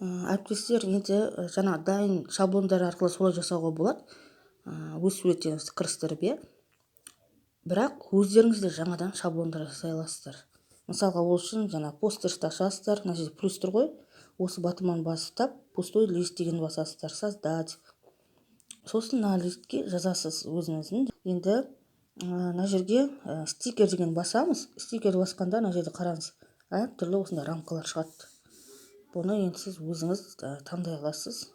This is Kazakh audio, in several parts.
Әріптестер, енді жаңа дайын шаблондар арқылы солай жасауға болады. Өз суреттеріңізді кірістіріп, иә. Бірақ өздеріңіз де жаңадан шаблондар жасай аласыздар. Мысалға, ол үшін жаңа постерсті ашасыздар, мына жерде плюс тұр ғой. Осы батырманы басып, пустой лист деген басасыздар, создать. Сосын мына листке жазасыз өзіңіздің. Енді мына жерге стикер деген басамыз. Стикер басқанда мына жерде қараңыз, әртүрлі осындай рамкалар шығады. Бұны енді сіз өзіңіз таңдай аласыз.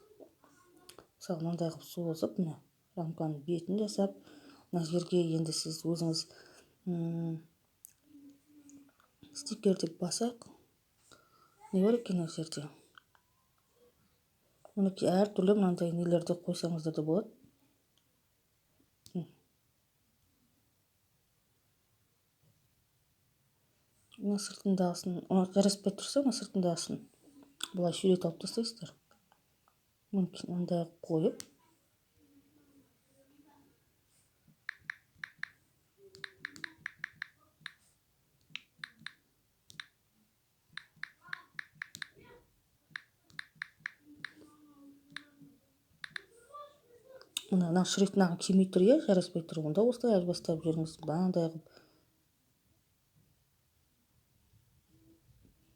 Мысалы, мынандай қылып созып, міне рамканың бетін жасап, мына жерге енді сіз өзіңіз стикер деп басайық. Не бар екен мына жерде? Мінекей, әртүрлі мынандай нелерді қойсаңыздар да болады. Мына сыртындағысын, жараспай тұрса, мына сыртындағысын былай сурет алып тастайсыздар. Мінекей, мындай қойып, мына шрифт мынаған келмей тұр, иә, жараспай тұр. Онда осылай айырбастап жіберіңіз, мынандай қылып.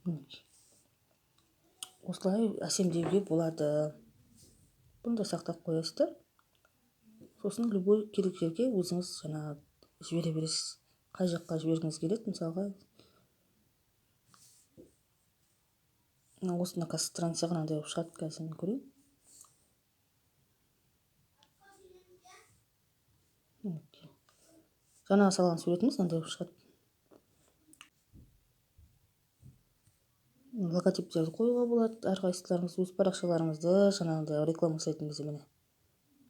Мінекей. Осылай әсемдеуге болады. Бұны да сақтап қоясыздар. Сосын любой керек жерге өзіңіз жаңа жібере бересіз. Қай жаққа жібергіңіз келеді, мысалға. Мына осында қазір страницаға мынандай болып шығады, қазір мен көрейін. Мінекей. Жаңа салған суретіміз мынандай болып шығады. Логотиптерді қоюға болады. Әрқайсыларыңыз өз парақшаларыңызды жаңағыдай реклама жасайтын кезде міне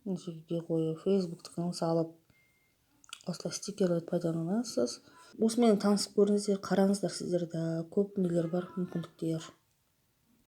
мына жерге қойып, фейсбуктікін салып, осылай стикерлерді пайдаланасыз. Осымен танысып көріңіздер, қараңыздар, сіздерде көп нелер бар, мүмкіндіктер.